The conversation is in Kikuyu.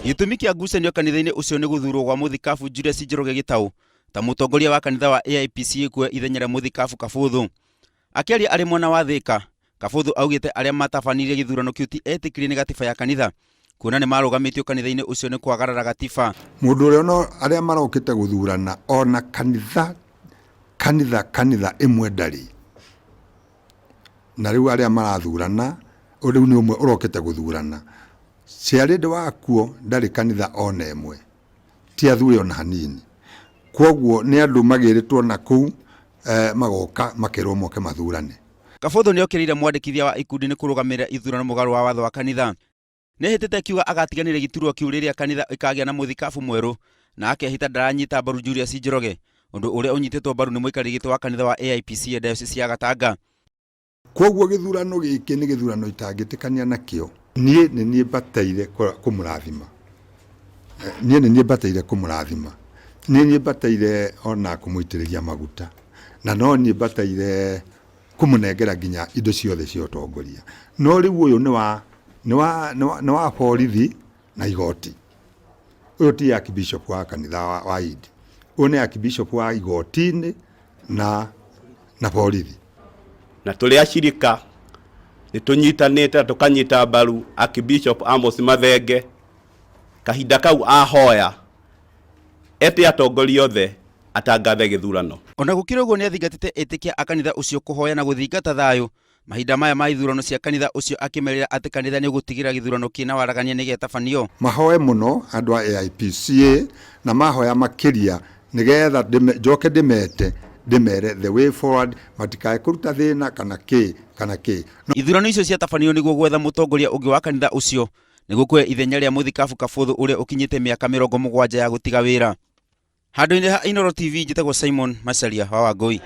Gĩtũmi kĩa ngucanio kanitha-inĩ ũcio nĩ gũthurwo gwa mũthikabu Julius Njoroge Gĩtaũ ta mũtongoria wa kanitha wa AIPCA kuoya ithenya rĩa mũthikabu Kabũthũ. Akĩaria arĩ mwena wa Thĩka, Kabũthũ augĩte arĩa matabanirie gĩthurano kĩu ti etĩkĩrie nĩ gatiba ya kanitha kuona nĩ marũgamĩtio kanitha-inĩ ũcio nĩ kwagarara gatiba. Mũndũ ũrĩa no arĩa marokĩte gũthurana ona kanitha kanitha kanitha ĩmwe ndarĩ na rĩu arĩa marathurana rĩu nĩ ũmwe ũrokĩte gũthurana Ciarĩndĩ wakuo ndarĩ kanitha ona ĩmwe ti athure ona hanini kwoguo nĩ andũ magĩrĩtwo na kũu eh, magoka makerwo moke mathurane. Kabũthũ nĩokĩrĩire mwandĩkithia wa ikundi nĩ kũrũgamĩrĩra ithurano mũgarũ wa watho wa kanitha. Nĩehĩtĩte akiuga agatiganĩria gĩturwa kĩu rĩrĩa kanitha ĩkagĩa na mũthikabu mwerũ na akehĩta ndaranyita mbaru Julius Njoroge, ũndũ ũrĩa ũnyitĩtwo mbaru nĩ mũikarĩri gĩtĩ wa kanitha wa AIPCA Diocese ya Gatanga. Kwoguo gĩthurano gĩkĩ nĩ gĩthurano itangĩtĩkania nakĩo. Niĩ nĩ niĩ mbataire kũmũrathima. Niĩ nĩ niĩ mbataire kũmũrathima. Nĩ niĩ mbataire ona kũmũitĩrĩria maguta. Na no niĩ mbataire kũmũnengera nginya indo ciothe cia ũtongoria. No rĩu ũyũ nĩ wa, nĩ wa, nĩ wa borithi na igoti. Ũyũ ti archbishop wa kanitha wa, wa Indi. Ũyũ nĩ archbishop wa igoti-inĩ na, na borithi. Na tũrĩ acirika nĩ tũnyitanĩte na tũkanyita mbaru Archbishop Amos Mathenge kahinda kau ahoya ete atongoria othe atangathe gĩthurano. Ona gũkĩrĩ ũguo nĩathingatĩte etĩkia a kanitha ũcio kũhoya na gũthingata thayũ mahinda maya ma ithurano cia kanitha ũcio akĩmerĩra atĩ kanitha nĩũgũtigĩrĩra gĩthurano kĩna waragania nĩgĩatabanio. Mahoe mũno andũ a AIPCA na mahoya makĩria nĩgetha njoke ndĩmete ndĩmere the way forward matikae kũruta thĩna kana kĩ kana kĩ. Ithurano icio ciatabanio nĩguo gwetha mũtongoria ũngĩ wa kanitha ũcio nĩguo kuoya ithenya rĩa mũthikabu Kabũthũ ũrĩa ũkinyĩte mĩaka 70 ya gũtiga wĩra. Handũ-inĩ ha Inooro TV njĩtagwo Simon Macharia wa Wangũi.